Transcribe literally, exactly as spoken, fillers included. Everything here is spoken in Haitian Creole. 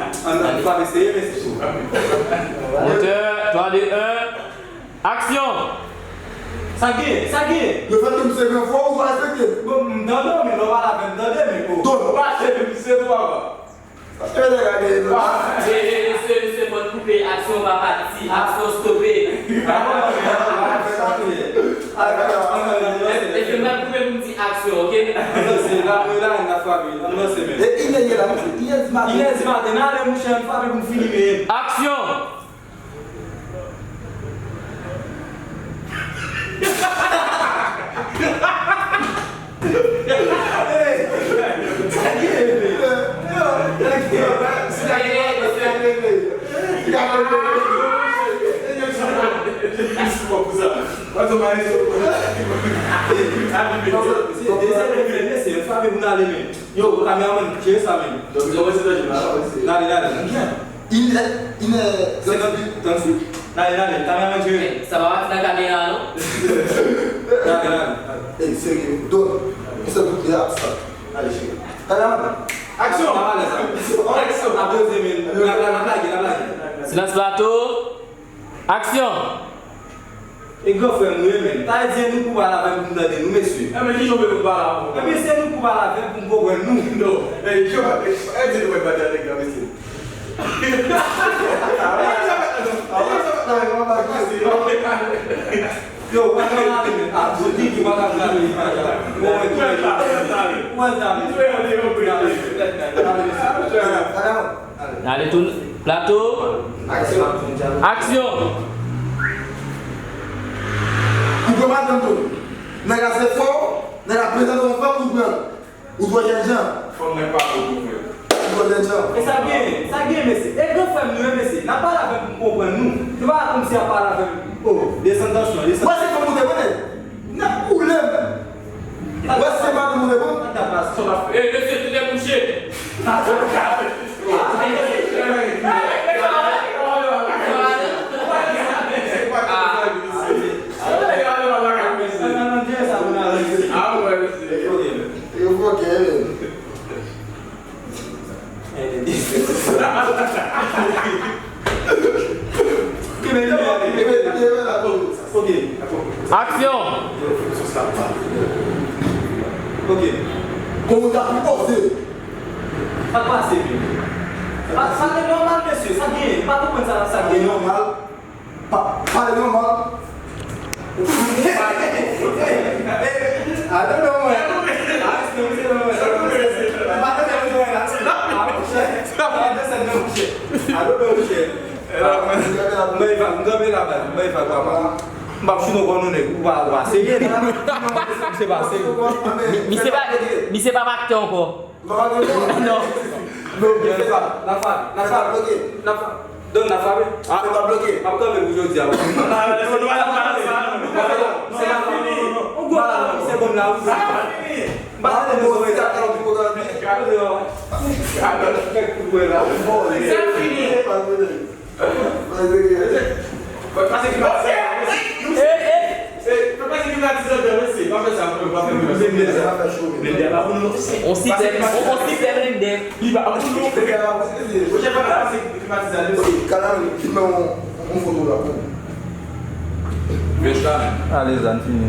An, an, fwa mesye, mesye. Moteur, twa, de, en, action! Sa gen, sa gen. Le fèt ke m se gran frè w, ou pa respekte m. Bon, m tande w, men lè w pale avè m, tande, men, oh. Don. Ou pa chèche m, se tou, papa. Sa se nèg la gen la. E, e, mesye, mesye, fò n koupe aksyon, papa, ti aksyon, stope. E, e, se m pral koupe pou m di aksyon, oke? Ann lanse, la, la, n ap frape. Ann lanse, men. E, inè ye la, mesye. Inè di maten. Inè di maten, n ale, monchè, n frape pou n fini, men. Aksyon! Yo, kameramann, jere sa, men. N ale, n ale. Inè, inè, senkant uit, tranntuit. N ale, n ale. Kameramann, jere. Sa pa pati nan kamera, non? N ale, n ale. Ey, serye, Don. Misye koute a sa. Ale, cheri. Kameramann. Aksyon! N ap ale sa. Aksyon! N ap poze, men. N ap, n ap lage, n ap lage. Silans plato. Aksyon! E gran frè m, wi, men. Ta di nou pou pale avè m pou m tande nou, mesye. E, men, ki jan w vle pou m pale avè w? E, men, se nou pou pale avè m pou m konprann nou. Non. E, ki jan, e, di nou mwen pale avèk gran mesye. Yo, pa ka gade, men. A, jodi ki pa ka gade imaj la. Bon, wè, wè, wè, wè. N ale tou, plato. Aksyon. Aksyon. Ou pran madanm tou. Nèg la se fò, nèg la prezante yon fanm, ou pran. Ou twò jènjan. Fanm nan pa bon pou mwen. Ou twò jènjan. E sa gen, sa gen, mesye. E gran frè m nou ye, mesye. N ap pale avè m pou m konprann nou. Se pa kòmsi y ap pale avè m. Oh, desann tansyon, desann. Mwen se fanm ou te konnen. N ap boule m. Mwen se pa nou mwen bon. E, mesye, tout lè mouche. Aksyon! Ok. Kòman w ta pi oze? Sa k pase, men? Pa, pale nòmal, mesye. Sa k genyen? Pa konprann sa, sa k genyen. Nòmal. Pa, pale nòmal. I don't know, man. I don't know, man. I don't know, man. I don't know, man. Mwen, Ivan, m kanpe la, baz. Mwen, Ivan, papa. M p ap choute ankò non, nèg. Ou pa, ou pa serye, non? Misye pa serye. Mi-, misye pa, misye pa aktè ankò. Non. Non, misye pa. N ap frape, n ap frape. N ap frape. Don, n ap frape. Ah. M ap kanpe pou jodi a. On gwo talon misye ban m la, wi. M pa tande non. Sa fini. Pase ki pase. Fè pase ki pase adan, mesye. Pa fè sa, pa fè sa. Lendè pa pou nou. On sitèm, on, on sitèm Lendè. Li pa pou nou. Pase ki pase adan, mesye. Kanan, filme yon, yon foto la pou nou. Vèch la menm. Ale, zan fini.